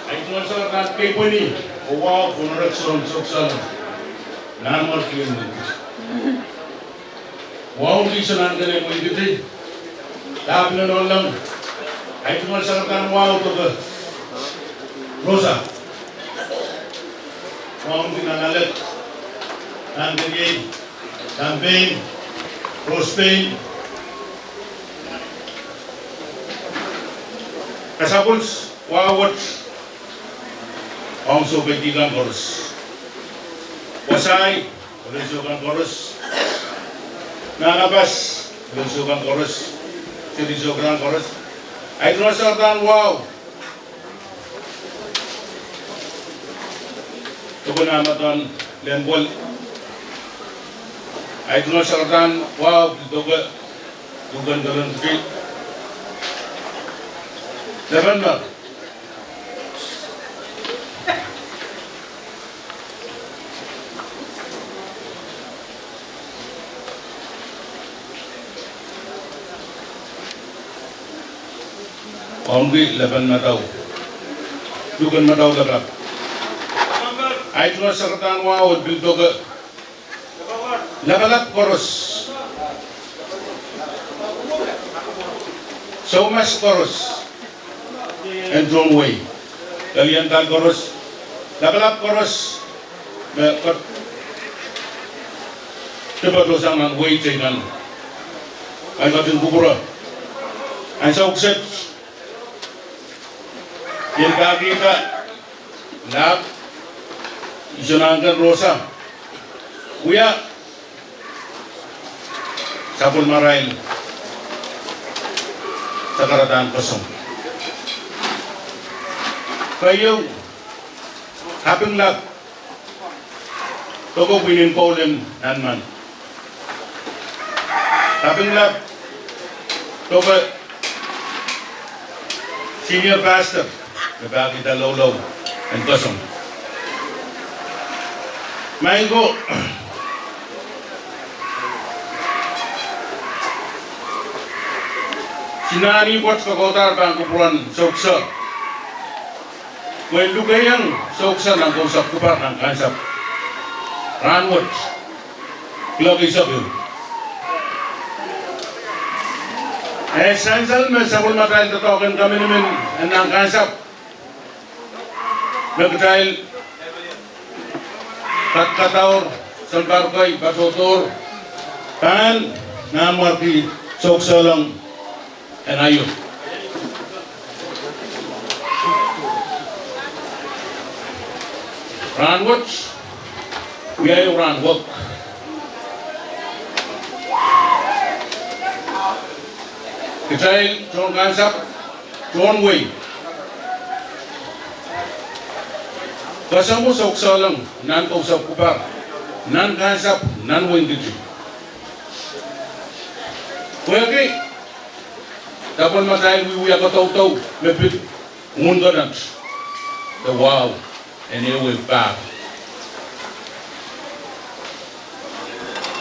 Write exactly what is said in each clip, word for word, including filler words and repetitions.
Ahi tungoal sakarada en keipweni, oh wahu pwunarek soun soksal. Nanmwarkien. Wahu kis nan kene mweikidi. Dahme nohn lang. Ahi tungoal sakarada en wahu doke. Rosa. Wahu nan alek. Nan kene. Nan pein. Rose pein. Kasapwels. Wahu wet, wahu soupeidi kan koaros. Wasai, wahu soukan koaros. Nan Apas, wahu soukan koaros. Seri soukan koaros. Ahi tungoal sakarada en wahu. Doke nan madan Lempwal. Ahi tungoal sakarada en wahu, doke. Duken dolen kei. Lepen ma. Ongki lepen madau. Duken madau lapalap. Ahi tungoal sakarada en wahu, pil doke. Lapalap koaros. Soumas koaros. En tohn wehi. Lalian kal koaros. Lapalap koaros. Me kat. Depe dohsang nan wehi teikan. Ahi katin kupwure. Ansou kiset. Ien pahkihda. Lap, I sohte nangkin Rosa. Wia. Sapwellimarail. Sakarada en kosong. Keieu, Kapinglap Doko, pwihn en koul en Anman. Kapinglap Doko, senior pastor, me pahkihda loulou en kesempwal. Maing ko, Sinani pwoat kokoudar pahn kupwuren Souksehla. Pwe lukehiong Souksehla nan kousapw kupar nan kansapw rahnwet, kuloak eisek ehu. E sansal me sapwellimatail doadoahk en kamenimen en nan kansapw me kitail kadkadaur, sounpar kei, patohdohr, pahn nanmwarki Souksehla en aio. Rahnwet, wia ehu rahn wek. Kitail tohn kansapw, tohn wehi, kesempwal Souksehla nan kousapw kupar, nan kansapw, nan wehin Kiti. Pwehki sapwellimatail wiewia kodoudou me pid mwunkenen de wahu en ehu pahr.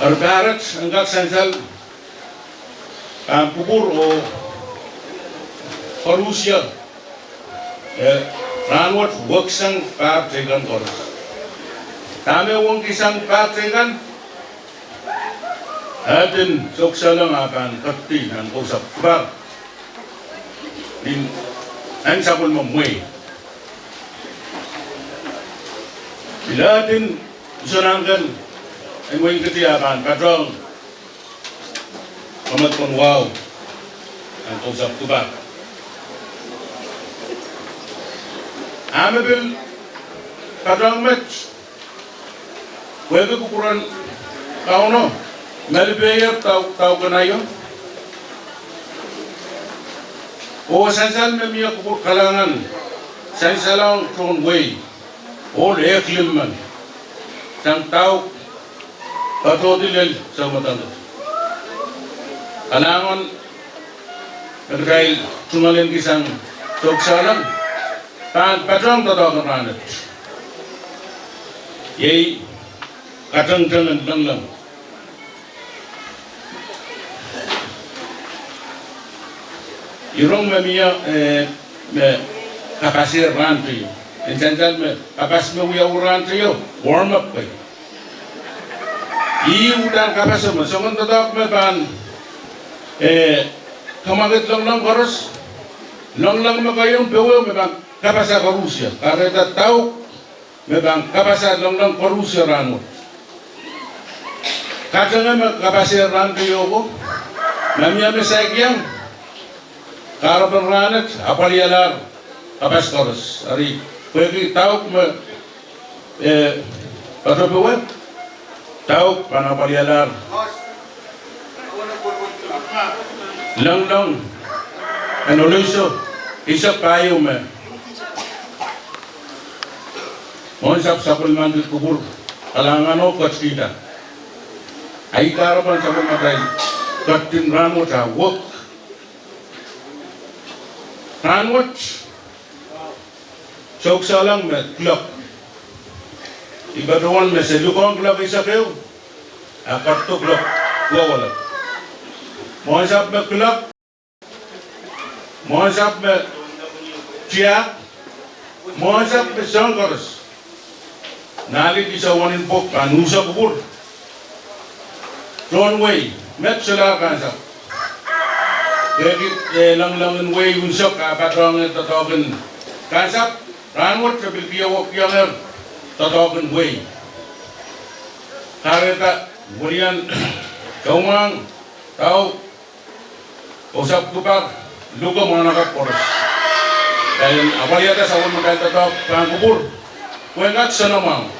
Eri pahr et en kak sansal pahn kupwur oh koarusie, eh, rahnwet weksang pahr teikan koaros. Dahme wengkisang pahr teikan? Ehdin Souksehla ah pahn keti nan kousapw kupar, ni nan sapwellime mwehi. Pil ehdin usonahnken en wehin Kiti ah pahn patohng kamedpon wahu nan kousapw kupar. A me pil patohng met, pwehki kupwuren Kauno malipehier dau, dauken aio, oh sansal me mie kupwur kalahngan, sansalohng tohn wehi, ohl ehk limmen, sang dauk, patohdi lel soumwadang. Kalahngan me kitail tungoalenkihsang Souksehla pahn patohng doadoahk en rahn et, iei katengteng en lengleng. Irong me mie, eh, me kapasehr rahn teio, en sansal me kapas me wiawi rahn teio, warm up kei. Ih uhdahn kapaso me soangen doadoahk me pahn, eh, kamwakid lengleng koaros, lengleng me keieu, powe me pahn kapasa koarusie, kahrehda dauk me pahn kapasa lengleng koarusie rahnwet. Katenge me kapasehr rahn teio ko, ma mie me saik iang, kahrepen rahn et apwalialahr kapas koaros. Eri pwehki dauk me, eh, patohdo powe, dauk pahn apwalialahr lengleng en oloh iso, iso pahieu me mwohnsapw sapwellimankihda kupwur, kalahngan oh ketikihda. Ahi kahrepen sapwellimatail ketin rahnwet ah wek. Rahnwet Souksehla me kuloak, I patohwan me se lukohng kuloak eisek ehu, a ketido kuloak waluh. Mwohnsapw me kuloak, mwohnsapw me tiahk, mwohnsapw me soahng koaros. Nahli kis wenihmw pwuhk pahn uhso kupwur tohn wehi, met solahr kansapw. Pwehki, eh, lengleng en wehi unsek ah patohng doadoahk en kansapw, rahnwet e pil kihwei kihwei doadoahk en wehi. Kahrehda welien soumwahng, dauk, kousapw kupar, luke mwahnakapw koaros. Kitail en apwaliada sapwellimatail doadoahk pahn kupwur, pwehn kak soanamwahu.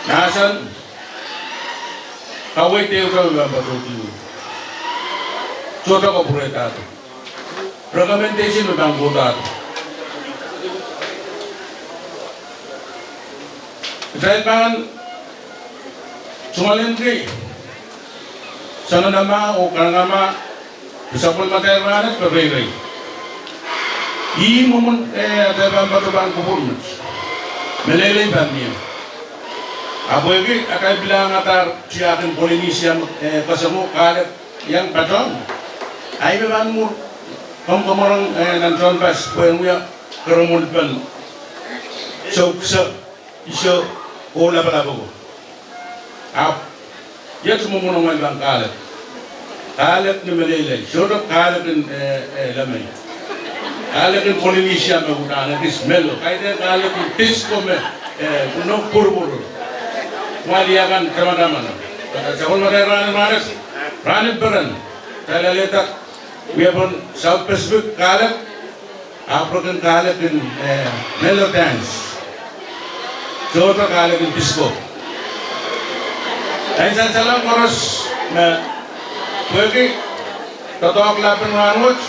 Mahsen, kaweid ehu me pahn patohdi, sohte kapwurehdahdo. recommendation me pahn kohdo. Kitail pahn tungoalenki soangen amwa oh kanengamah me sapwellimatail rahnwet pwe reirei. Ih mwomwen, eh, atail pahn patohwan kupwur met. Meleilei pahn mie. Ahpw pwehki atail pilahng atail tiahk en Polynesia, eh, kesempwal kahlek iang patohwan. Ahi me pahn mwur komw komorong, eh, nan tohnpas pwehn wia keremwelpen soukso, iso, oh lapalap oko. Ahpw iet mwomwen ong ahi pahn kahlek. Kahlek ni meleilei, sohte kahlek en, eh, eh, lemei. Kahlek en Polynesia me uhdahn ekis melo. Kaidehn kahlek en Pisco me, eh, no pwurupwur. Mwail ia kan tamataman. Sapwellimatail rahnwet, rahnwet, rahnwet peren. Kitail alehda wiepen South Pacific kahlek, African kahlek en, eh, melo dance. Sohte kahlek en Pisco. Ei sansalehng koaros me pwehki doadoahk lap en rahnwet,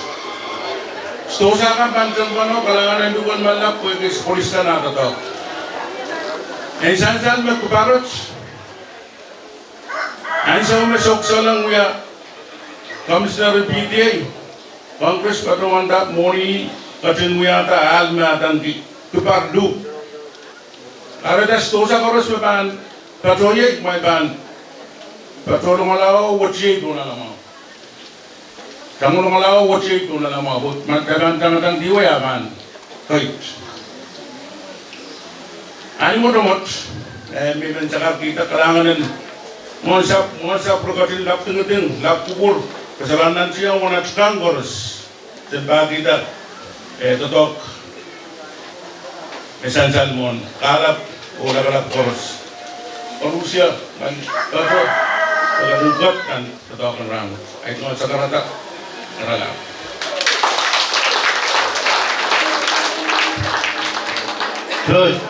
sdohsa kan pahn tengpeno, kalahngan en duwen me lap pwehki police kan ah doadoahk. Ei sansal me kuparot, ansou me souksohn wia Commissioner P D A, Congress patohwanda mwohni ketin wiahda ahl me adaneki Kipar Luhk. Kahrehda sdohsa koaros me pahn patohieng, mwein pahn patohlongalaho wetiei pohn alamwahu. Tangohlongalaho wetiei pohn alamwahu, pwe ma kitail pahn tangatang dihwei ah pahn koit. Ahi mwotomwot, eh, me I men sakarkihda kalahngan en mwohnsapw, mwohnsapw re ketin lap dingiding, lap kupwur, kasalehda nantiong wana tikang koaros. Sen pahkihda, eh, doadoahk me sansal mwohn kahlap oh lapalap koaros. Koarusie, mwein patoh, patoh kan. Doadoahk en rahnwet. Ahi tungoal sakarada, karalap. Good.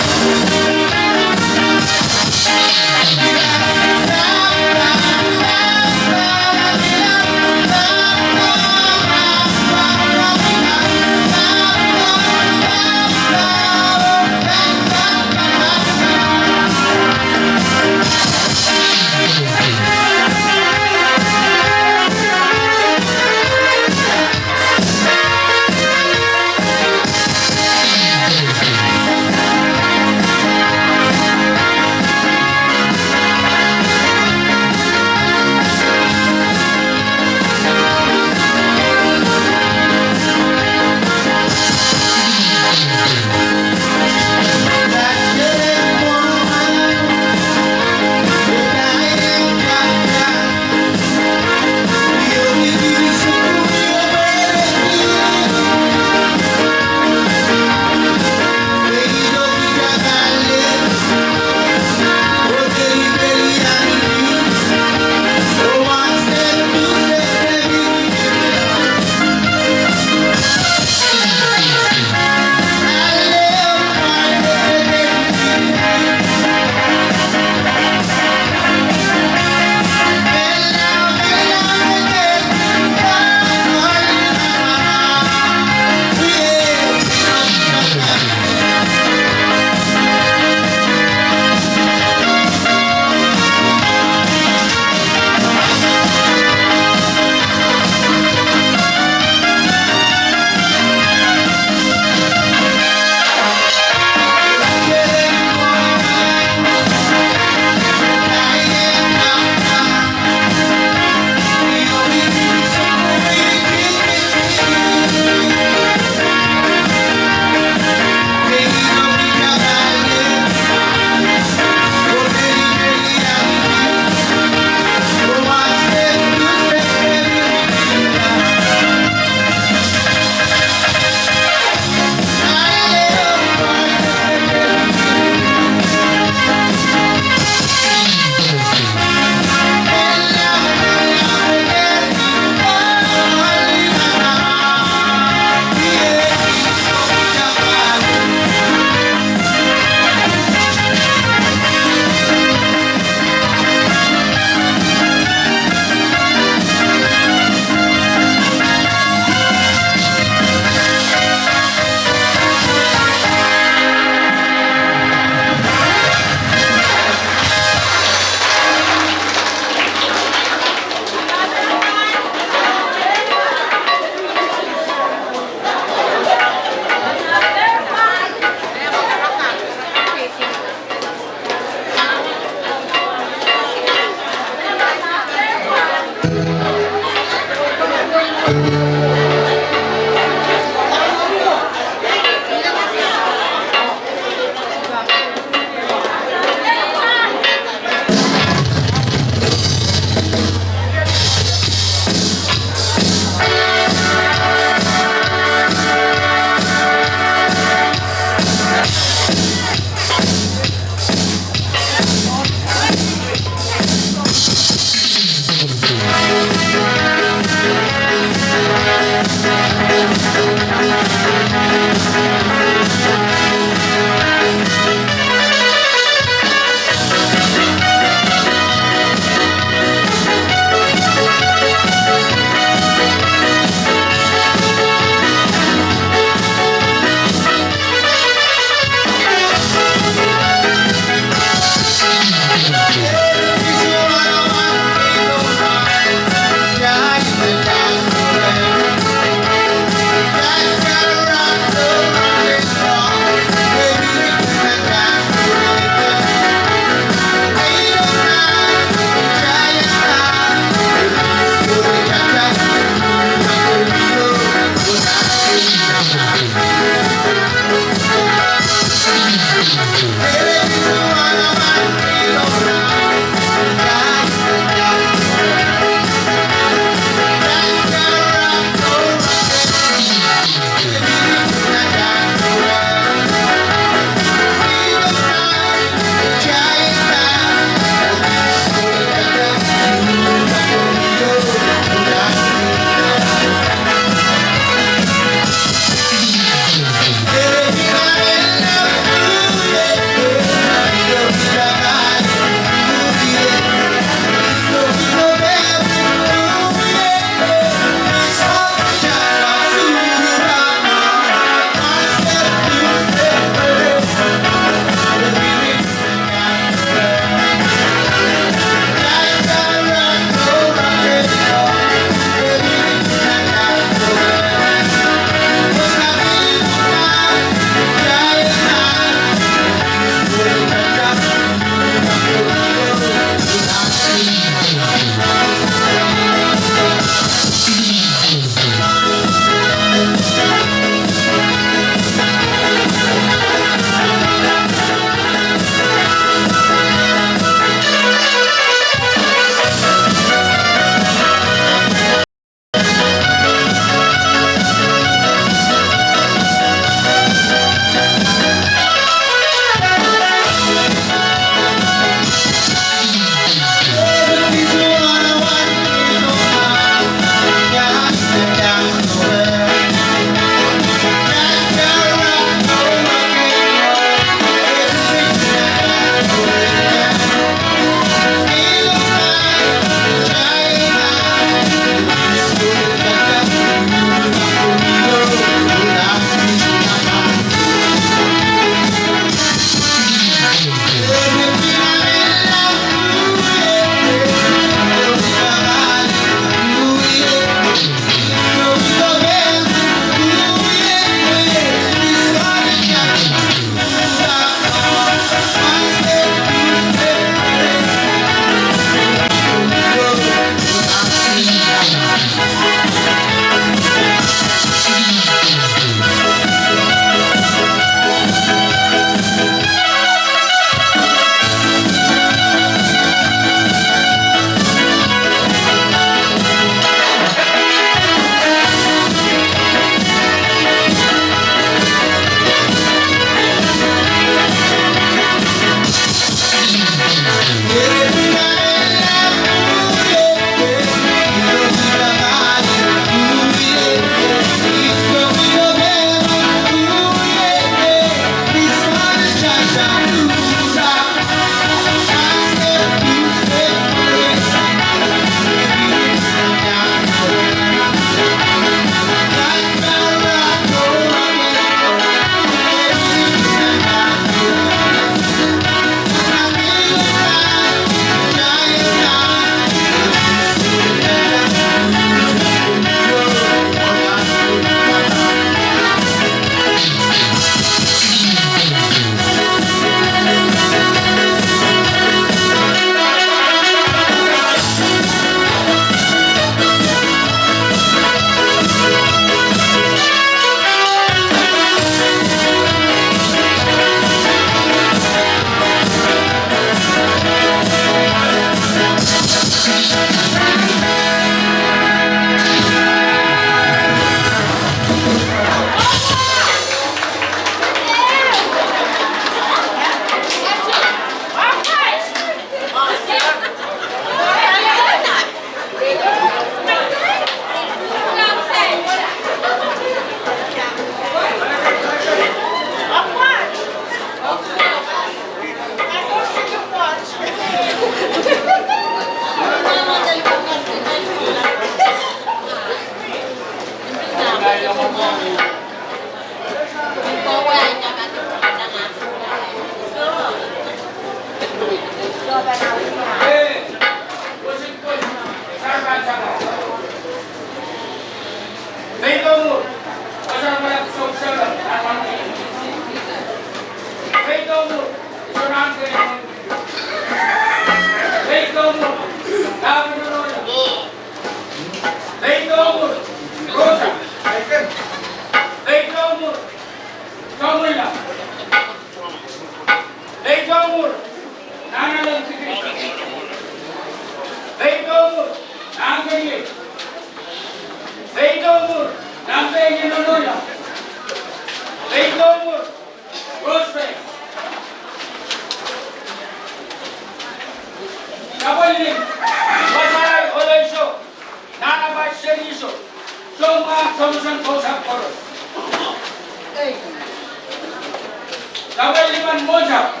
Lapel lipan Mosap,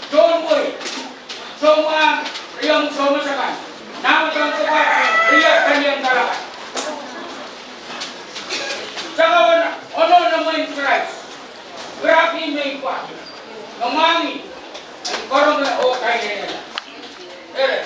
Sounwei, Soumwahng, riehmw Soumas akan, Nahmw Pahn Kopwa, riehk Kalieng Kalahngan. Sakau en Onohn en Mwahn Krais, piraki me I pwa, me mwahngih, en karonge oh kainenehla. Ere.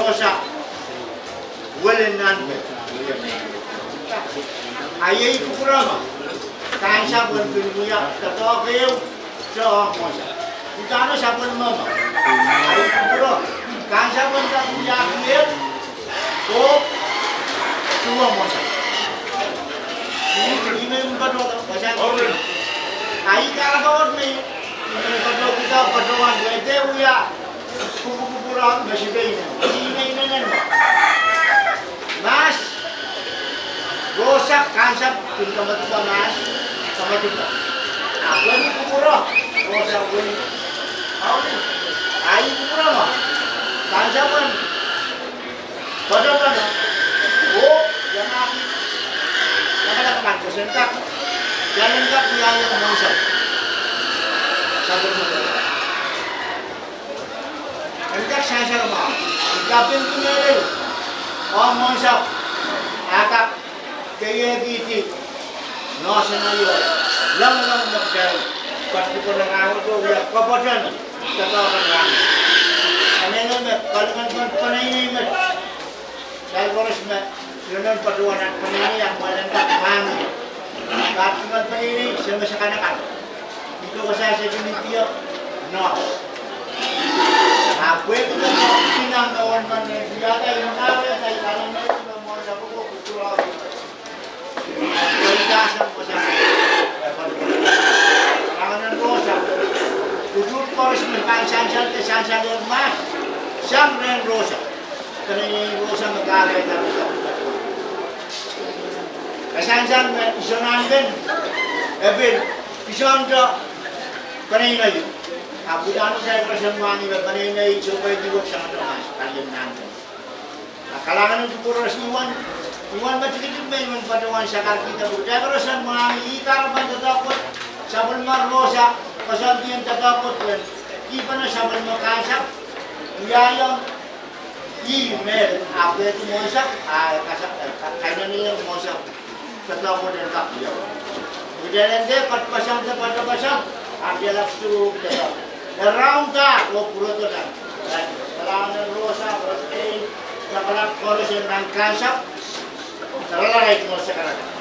Rosa, welen nan me. A iei kupwuro me kansapw en kin wia doadoahk ehu soh ong mwohnsapw. Udahn sapwellime me. A iei kupwuro kansapw en kak wiahki ehu oh duwe mwohnsapw. Ih me I men patohdo, a ih kahrehda me I men patohdo, patohwan wehwehki wia kupwukupwuro me sipeine. Ih me I men mahs. Rosa kansapw kin kamwakida mahs, kamwakida. A pwehki kupwuro, Rosa wei. A ih kupwuro me kansapw en patohdo, oh, iangahki, iangahki patohdo, sen kak, iangahki patohdo mwohnsapw. Sapwellime en kak sansal mwahu. I kapingki mehlel ong mwohnsapw, a kak keiehkihdi nohsenohio, lamalam me kitail patohdo rahn wet oh wia kapwatehn doadoahk en rahn. Anahne me kalinganpen peneinei met. Kitail koaros me inenen patohwan peneinei, a mwahlen kak mahn. Kak kingen peneinei, se me sakanakan. Ih kak wasa se kin ideo, no. A pwehki me kak kinan me wen men ne diada, I men kahrehda I kanan me mwohnsapw ko kupwuro. Kitail sang wasa. Anahne Rosa, uhdahn koaros me pahn sansal, ke sansal en mahs, sang rehn Rosa. Peneinei Rosa me kahrehda. Ke sansal me I soangen pen, e pil, I soangen peneinei. A pwuhk en kitail koaros mwahngih me peneinei sohpeidi wet sang mahs, palien nan pen. A kalahngan en kupwuro, I wen, I wen me tikitik me I men patohwan sakarkihda pwe kitail koaros mwahngih ih kahrepen doadoahk wet, sapwellime Rosa, koasoandien doadoahk wet, kihpene sapwellime kansapw, wiahiong ih me, a pwehki mwohnsapw, a kasa, a, ka, kainene mwohnsapw. Doadoahk wet en kak wia. Kitail en dehr patpasang de patpasang, a kitail ahpw sohte doadoahk. E raun da oh pwurodo nan. Kalahngan en Rosa, Rosa, e, kapakap koaros en nan kansapw. Sarala rait mo sakarada.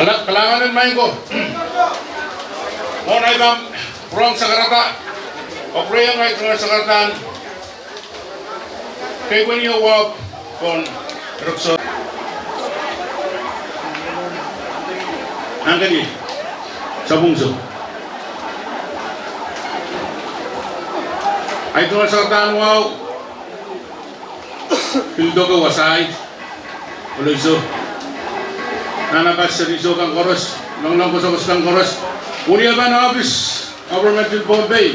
Kalahngan en maing ko. Mwohn ahi pahn rong sakarada, oh pwurehng ahi tungoal sakaradahn keipweni oh wahu pohn Rikso. Ahneki sapwung so. Ahi tungoal sakaradahn wahu. Pil doke wasaht, oloiso, nahnapas, serihsou kan koaros, loangoalahng kosokos kan koaros, wiepen ohpis, government en Pohnpei,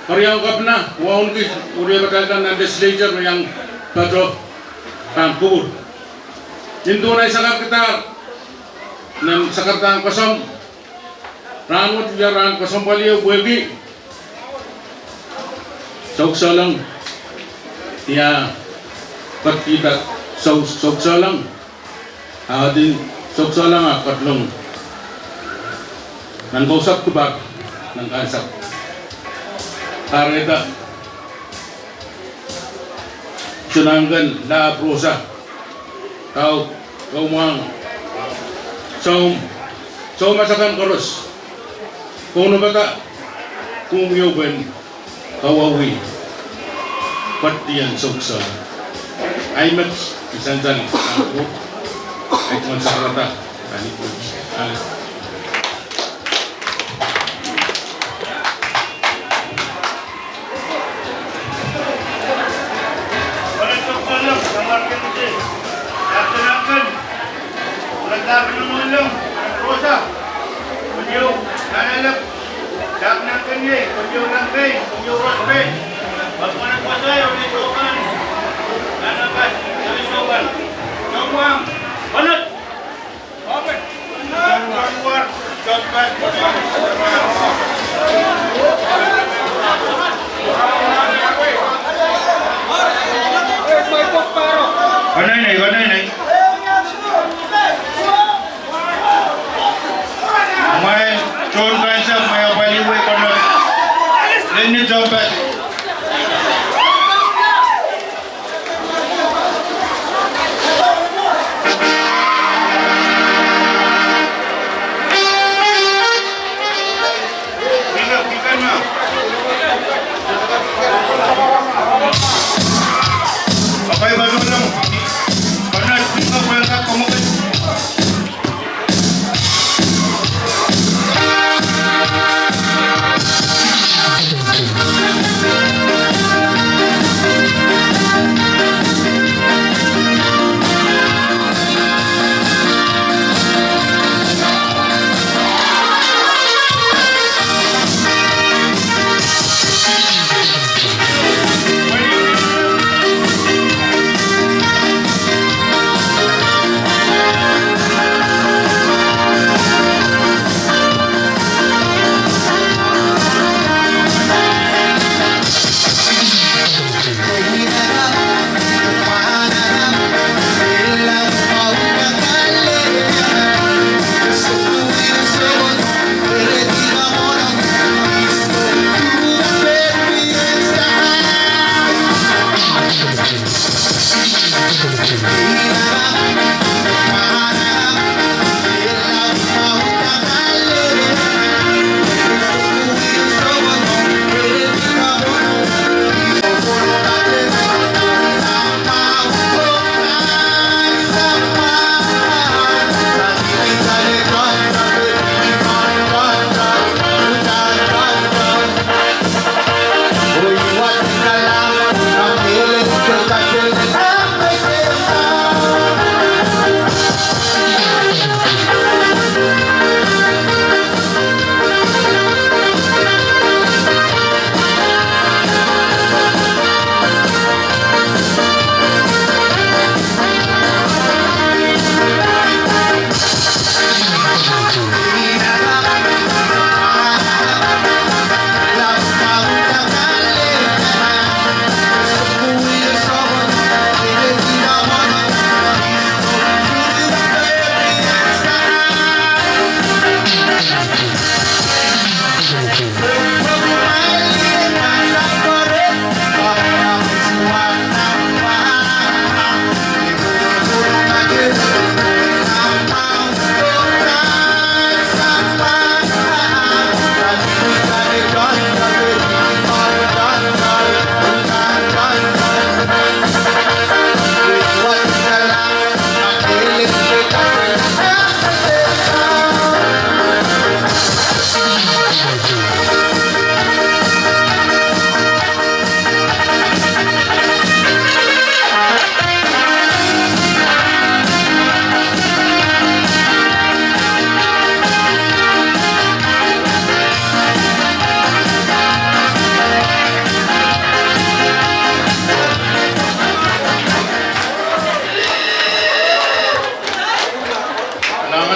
riau kepina, wauneki, wiepen atail kan nan legislature, riau patoh, kan kupwur. Nin duwen ahi sakarkihda, nan sakaradahn koasoandi, rahnwet wia rahn koasoandi pali oh pwehki Soukisohlong, ia, ketkihda Sou-, Soukisohlong, a eden Soukisohlong a ketlong nan kousapw dipan, nan kansapw. Kahrehda Sounang kan, Lahp, Rosa, Kauk, Koumwang, Soum, Soumas akan koaros, kaunopada kumw ieu pwehn kawauwih ketkihda Soukisohlong. Ahi met, I sansal, ahi tungoal sakarada, ahi pwuhk, ahi Konehng nei, konehng nei. Mwein tohn kansapw, mwein apwalih wei konehng. Leni tohnpad.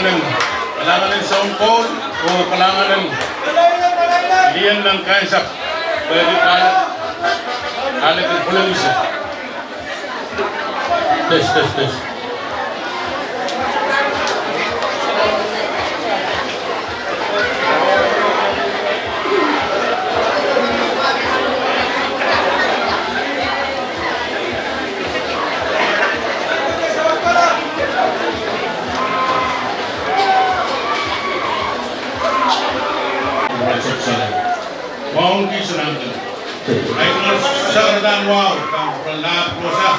Kalahngan en Sounkoul oh kalahngan en Lien nan Kansap. Pwehki ale, ale ke pwulehng ise. Test, test, test. Wauneki Sonankon. Ahi tungoal sakaradahn wahu pahn kupwuren Lahp Rosa,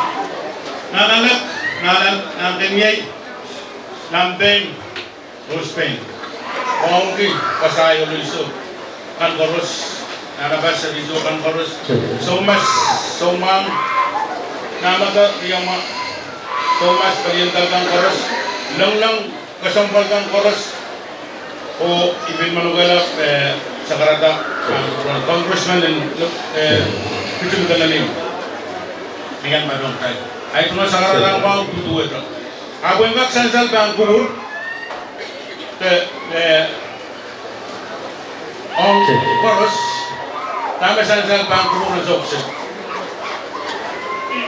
Nahnalek, Nahnalek, Nahnkeniei, Lampein, Rosepein. Wauneki Kasaio Loiso kan koaros, Nahnapas Sadiso kan koaros, Soumas, Soumwahng, Nahmwako, Riamwa, Soumas, palien kal kan koaros, Lengleng, kesempwal kan koaros, oh I pil manokehla, eh, sakarada, ah, congressman en, eh, Pitsumida Nanim. Ian Madong Kai. Ahi tungoal sakaradahn wahu duduwehte. Ahpw en kak sansal pahn kupwur, de, eh, ong koaros, dahme sansal pahn kupwur en Souksed.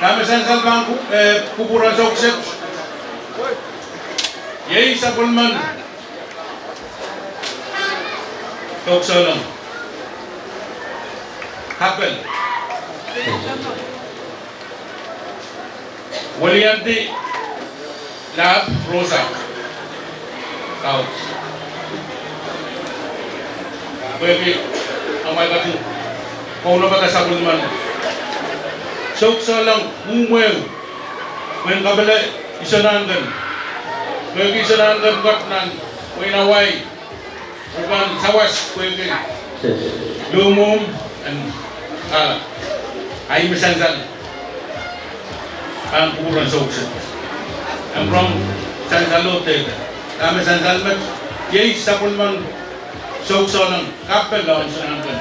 Dahme sansal pahn ku-, eh, kupwur en Souksed. Iei sapwellimen Souksouleng. Kapel. Weliandi Lahp Rosa. Kau. Pwehki amwail ketin kaunopada sapwellimen Souksouleng, Umweu, mwein kapele Isonankon. Pwehki Isonankon kat nan wehin Hawaii, re pahn sawas pwehki luhmwuhm en, ah, ahi me sansal pahn kupwur en Souksed. En rong sansal oh dehde. Dahme sansal met, iei sapwellimen Souksouleng, kapel ong Isonankon.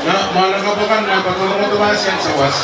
Na, mwahnakapw kan, na, patohwan koasoia sawas.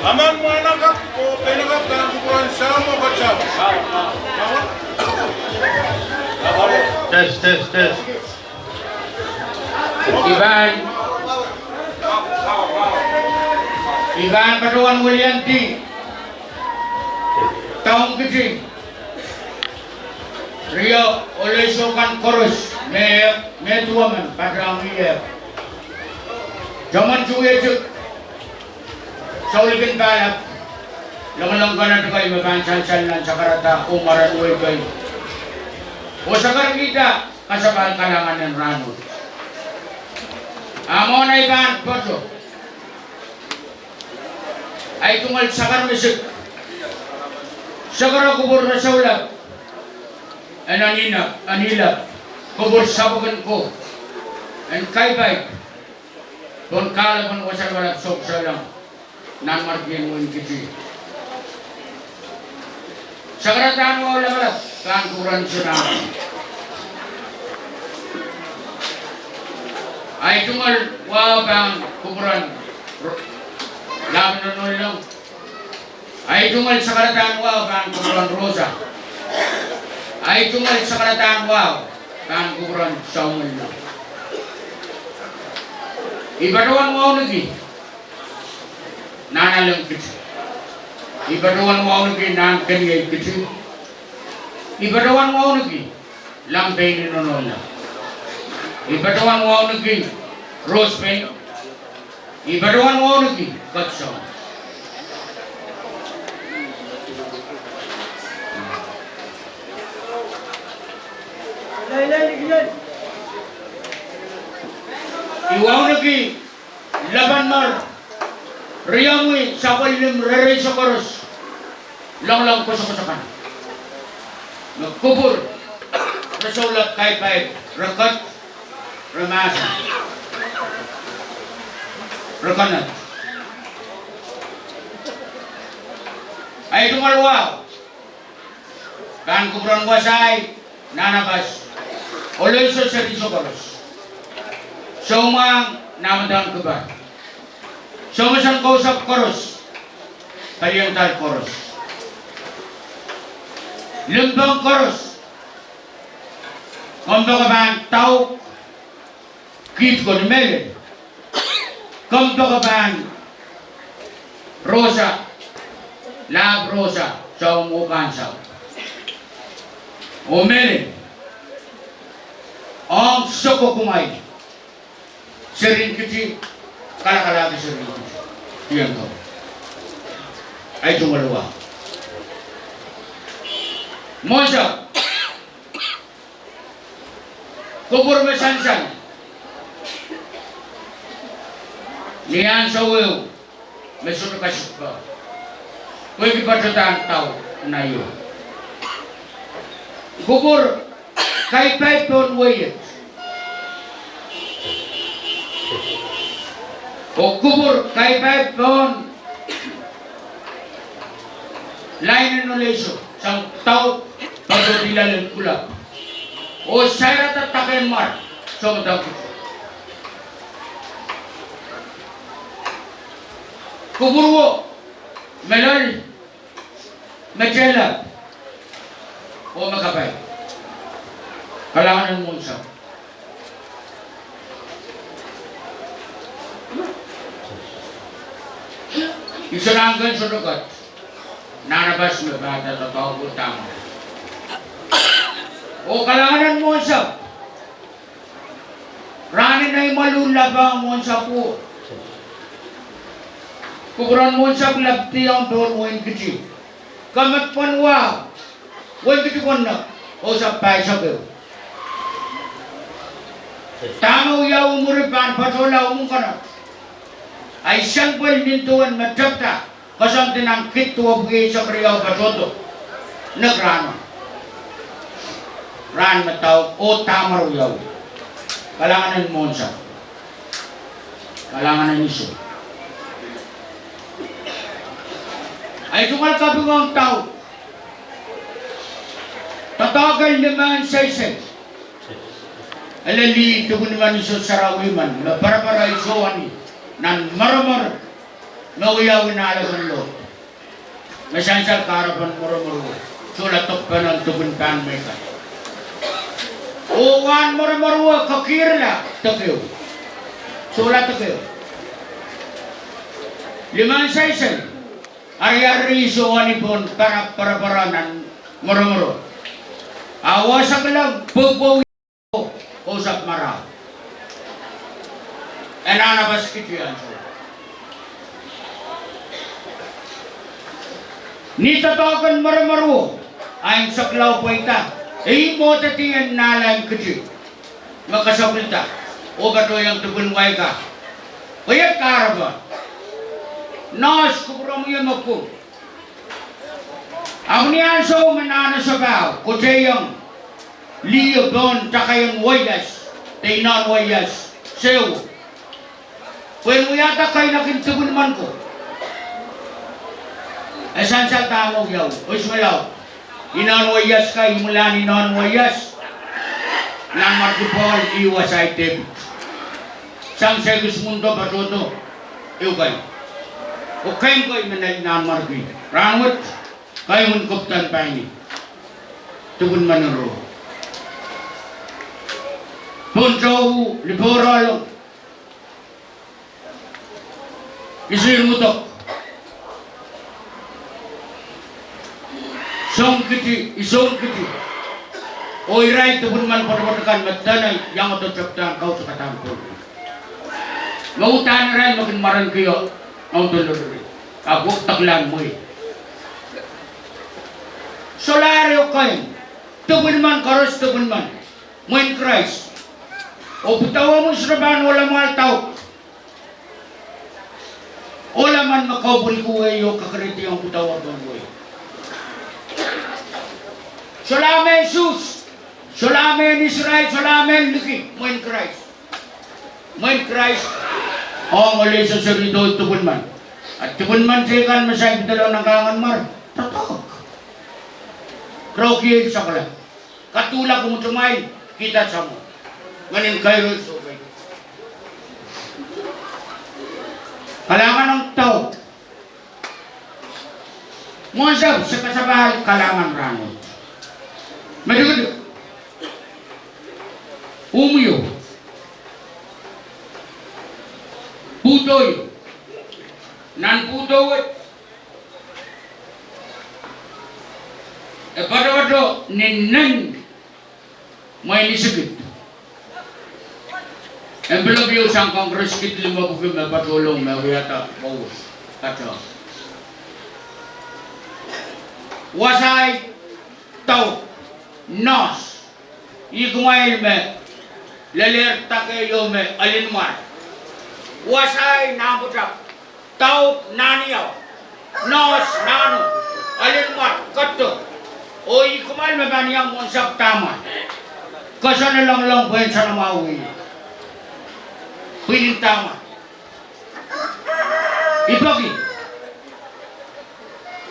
Amen, mwahnakapw oh peinakapw pahn kupwuren Sahm oh Koht. Test, test, test. I pahn, i pahn patohwan weliandi doadoahk kiti. Riei oleisou kan koaros me, me duwemen patohwan ie. Jomen tuietik, soulikin pahlap, longolong kan adukai me pahn sansal nan sakarada oh mwaren wehi kei. Oh sakarkihda kasapahl kalahngan en rahnwet. A mwohn ei pahn pwoato, ei tungoal sakar misik, sakar kupwur resoulap, en anihna, anihla, kupwur sapwkin ko, en kaipaip pohn kahlepen wasa lapalap sohpw souleng nan mwarkien wehin Kiti. Sakaradahn wahu lapalap pahn kupwuren Sunami. Ei tungoal wahu pahn kupwuren Ro-, Lahp Nohnoulong. Ei tungoal sakaradahn wahu pahn kupwuren Rosa. Ei tungoal sakaradahn wahu pahn kupwuren Saumwellong. I patohwan wauneki Nahnalek Kiti. I patohwan wauneki Nahnkeniei Kiti. I patohwan wauneki Langpein Nohnoulong. I patohwan wauneki Rosepein. I patohwan wauneki Koht Sounkomour. I wauneki Lepanmar, riomwi sapwellimomwi rehn Krais koaros, longolong koasoakoasoakan. Me kupwur resoulap kaipaip, re ket, re mahsen, re konehng. Ei tungoal wahu pahn kupwuren Wasai, Nahnapas, Oleiso, Seriso koaros, Soumwahng, Nahmadaun Kipar, Soumesen Kousapw koaros, Kaliengdal koaros, limpoak koaros, kompoake pahn Dauk, Kiht Koti, Melen, kompoake pahn Rosa, Lahp Rosa, Saum oh Kahnsau, oh Melen, ong Soko Kumwail, Seren Kiti, kalakalahki Seren Kiti, Tienko. Ei tungoal wahu. Mwohnsapw, kupwur me sansal ni ansou ehu me sohte kasikpe, pwehki patohdan Dauk naio. Kupwur kaipaip pohn wehi et, oh kupwur kaipaip pohn lain en Oleiso, sang Dauk, patohdi lel en kulap, oh sairada dake en mwar, sohte Dauk. Kupwur wo me loal, me tehlap, oh me kapai. Kalahngan en Mwohnsapw. Iso nahnkehn sohte ket, Nahnapas me pahn doadoahk oh dahme. Oh kalahngan en Mwohnsapw. Rahnen ei mwaluh lapang Mwohnsapw wo. Kupwuren Mwohnsapw lapadiong pohn wehin Kiti. Ke met pwon wahu, wehin Kiti pwon nek, oh sapw pahisek ehu. Dahme wiawi mwuri pahn patohla omw konehng. Ei sampwel nin duwen me tepda. Koasoandi nan Kid duwepwiki eisek riau patohdo. Nek rahno. Rahn me daudo oh dahme wiawi. Kalahngan en Mwohnsapw. Kalahngan en Iso. Ahi tungoal kaping ong daudo. Doadoahk en limehn seisei. Ele lih dipwin men Iso sarawi men, me parapara Iso wani, nan mweremwer, me wiawi nahlepen load. Me sansal kahrepen mweremwerwe, sohla dokpene en dipwin pahn mehkan. Oh wahn mweremwerwe kekihrla dekeu. Sohla dekeu. Limehn seisei. Ariari Iso wani pohn para, parapara nan mweremwerwe. A wasa kilang pwopwowi. Kousapw marahu. E anahne pasikiti ansou. Ni doadoahk en mweremwerwe, a imwisekla pweida, e mwohdidi en nahlain kiti. Me kesepwilda, oh patohwanohng dipwin wai ka. Pwe iet kahrepe. Noahs kupwuromwi me pwung. Ahpw ni ansou me anahne sapahl, koatehiong lih pohn takain waias, de inouwaias, sewese. Pwehn wiahda kaineki en dipwin men ko. E sansal dahme wiawi, oh ismwelo. Inouwaias ka, imwilahn inouwaias. Nanmwarki Pohl, ih wasaht Depit. Sang sehkis mwundo patohdo, ehu kain. Oh kain ko me nanmwarki. Rahnwet, kain en kupwuren paini. Dipwin men ro. Pohn tohu, lipohrolong. Isihn udok. Song kiti, isong kiti. Oh irail dipwin men pwetepwet kan me dene iangodo tepdahn kausakadahn pwung. Me uhdahn irail me kin mwarenki oh, aundo loriri. Ahpw wekidekla mwehi. Solahr ehu kain. Dipwin men koaros dipwin men. Mwein Krais. Oh pwudawa mwo sohte pahn ohla mwahl daudo. Ohla men me kaupwilkihwei oh kakerehdi ong pwudawa pohn wehi. Solahr mehn Suhs, solahr mehn Israel, solahr mehn liki, mwein Krais. Mwein Krais, ong olehiso seri doh dipwin men. A dipwin men teikan me saik pidelo nan kahnganmwar, doadoahk. Rokien sakala. Kaduhla kumwail, kihda samwa. Ngehnin kairo sohte. Kalahngan ong daudo. Mwohnsapw, se kasapahl kalahngan rahnwet. Me tikitik. Umwio. Pwuhdo. Nan pwuhdo wet. E patopato ni nen mwein Isikit. Envelope ieu sang Congress kid limepwiki me patohlong me wiahda mwohn patehng. Wasahi daudo, Noahs, ih kumwail me lelehr dake ieu me alinmwar. Wasahi nan pwutak. Daudo nan iau, Noahs nan alinmwar, ketido. Oh ih kumwail me pahn iang Mwohnsapw dahme? Koasoane loanglong pwehn soanamwahu wia. Pwihn en dahme? I peki.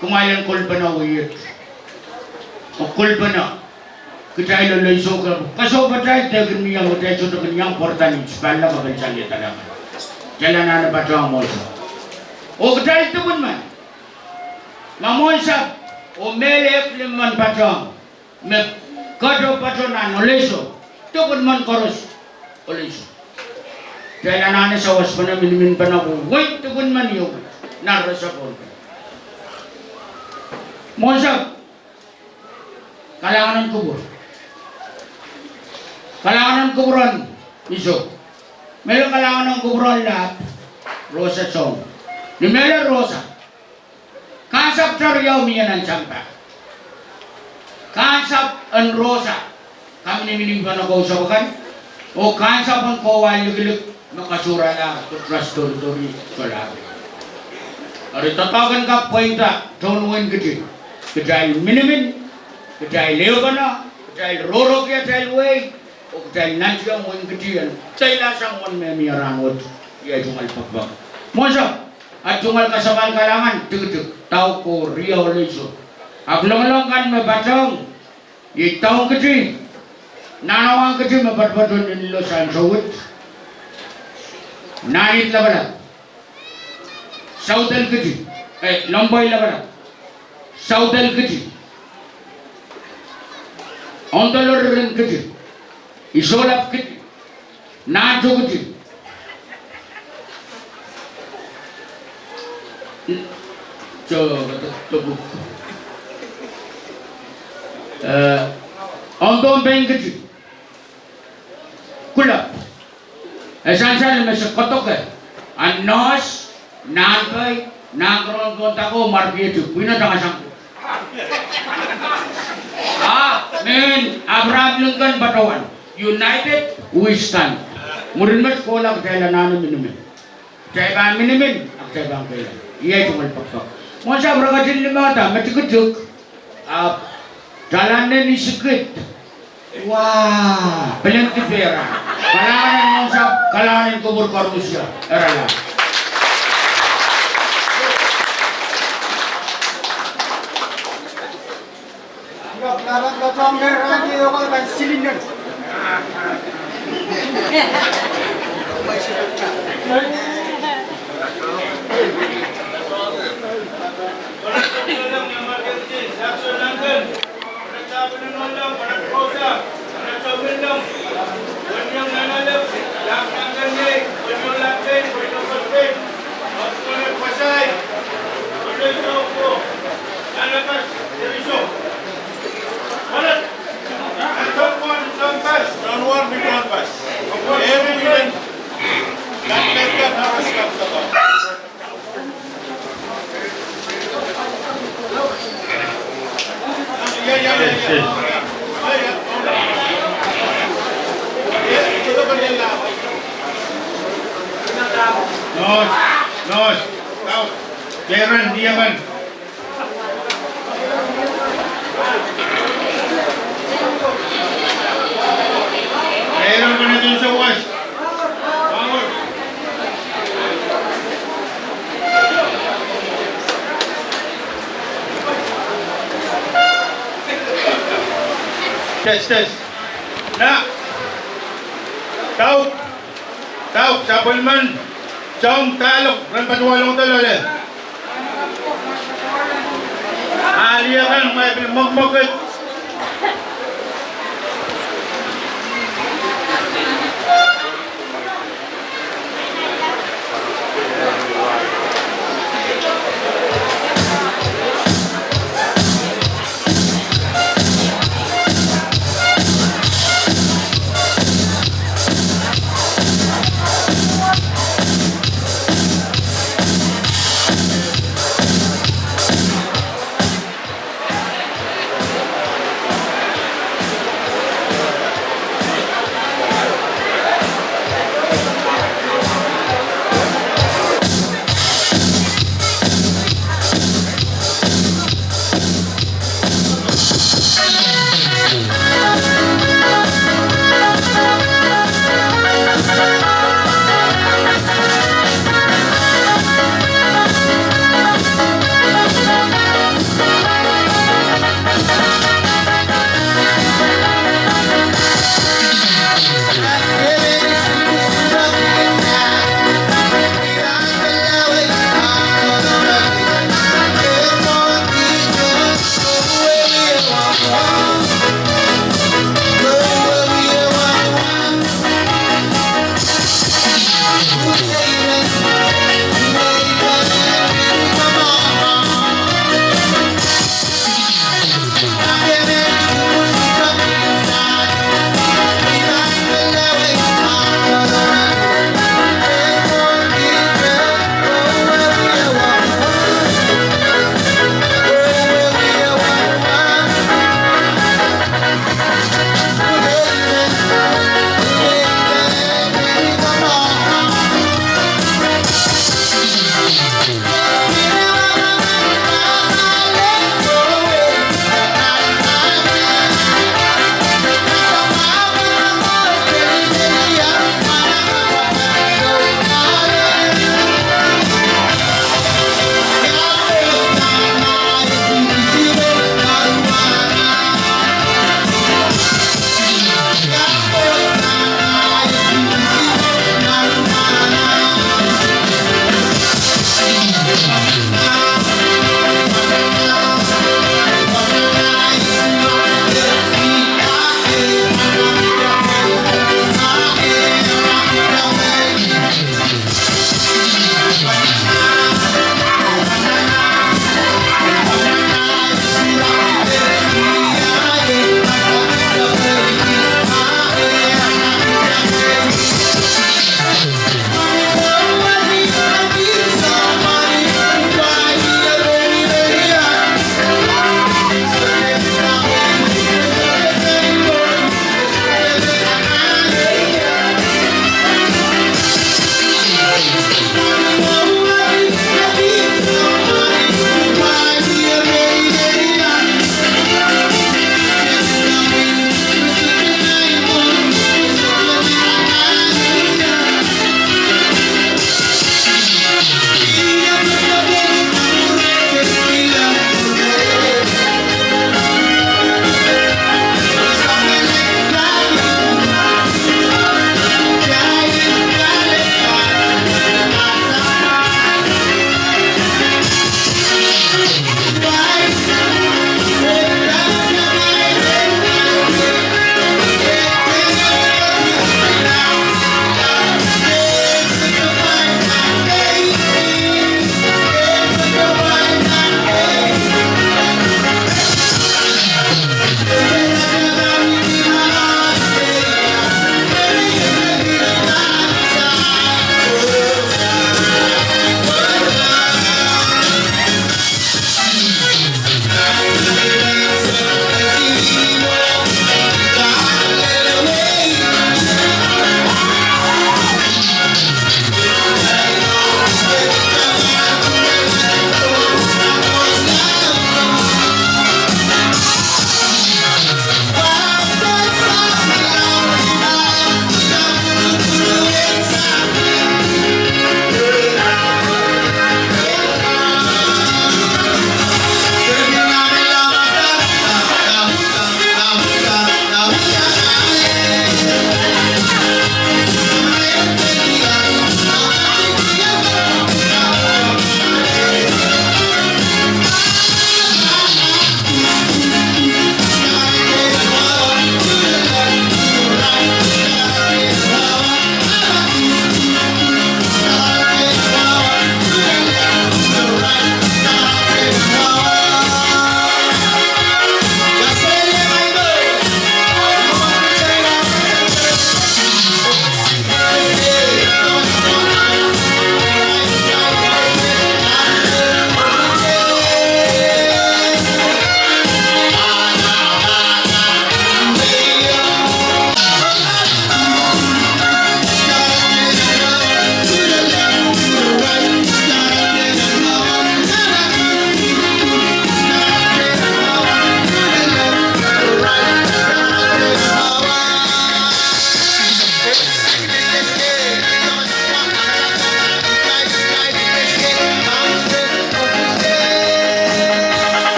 Kumwail en kolpene wia. Oh kolpene. Kitail olehiso ka, kasohpatail de kin mie, kitail sohte kin iang pwarada ni spalla kapel sang ie dahla. Kitail anahne patehng Mwohnsapw. Oh kitail dipwin men. Ma Mwohnsapw, oh mehlel limmen patehng. Me ketido patohdo nan olehiso. Dipwin men koaros. Olehiso. Kitail anahne sawaspene, miniminpene, wehin dipwin men ieu. Nan resap Pohnpei. Mwohnsapw. Kalahngan en kupwur. Kalahngan en kupwuren Iso. Mehlel kalahngan en kupwuren Lahp, Rosa Sohn. Ni mehlel Rosa. Kahnsapw teriau mie nan sampah. Kahnsapw en Rosa. Kaminiminpene kousapw akan. Oh kahnsapw en kowahl likilik me kasurala, kutras toritori, solahr. Eri doadoahk en kak pweida tohn wenkiti. Kitail minimin, kitail ehupene, kitail rohrohki atail wehi, oh kitail nantiong wenkiti en deila sang wen me mie rahnwet. Iei tungoal pekipek. Mwohnsapw, a tungoal kasamwoal kalahngan tikitik, dauk oh riau oh leisek. Ahpw longolong kan me patohng, iei Daun Kiti, Nahnawang Kiti me poatopoat oh Ninilo Sansowit, Nahnit Lapalap, Saudel Kiti, eh, Lompwai Lapalap, Saudel Kiti, Ondoloririn Kiti, Isohlap Kiti, Nahntu Kiti, so, eh, Ondohn Pein Kiti, Kulap. E sansal me se koadoke, a Nohs, Nahnpei, Nahnkron, Pohn Dako, Markieti, pwihno tangasang. Ah, mehn Abraham Lincoln patohwan, United we stand. Mwurin met kohla kitail anahne minimin. Kitail pahn minimin, a kitail pahn kehlail. Iei tungoal pekipek. Mwohnsapw, re ketin limehda me tikitik, ahpw dahlan en isikid. Wa, pil en dipe ira. Kalahngan en Mwohnsapw, kalahngan en kupwur koarusie. Erala. Nohs, Nohs, kau, Keren, ni emen. Keren, kene tunso was. Test, test. Na. Dauk. Dauk, sapwellimen soahng dahlok ren patohwalong doadoahk. Alehdi kan, mwein pil mwekmwekid.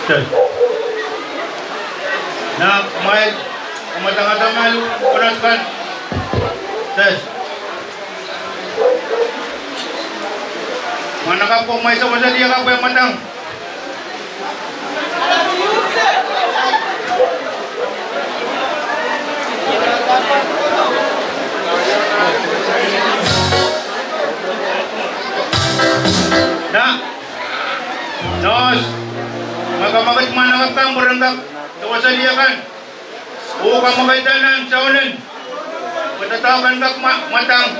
Test. Na, mwail, mwadang, mwadang, mwail, konot kan. Test. Mwahnakapw ko, mwail, sewese lih akan pwe mwadang. Na, nos, mwakamwakid mwahnakapw kan pwe ren kak sewese lih akan. Oh kamwakid nan saunen. Pwe doadoahk en kak mwa-, mwadang.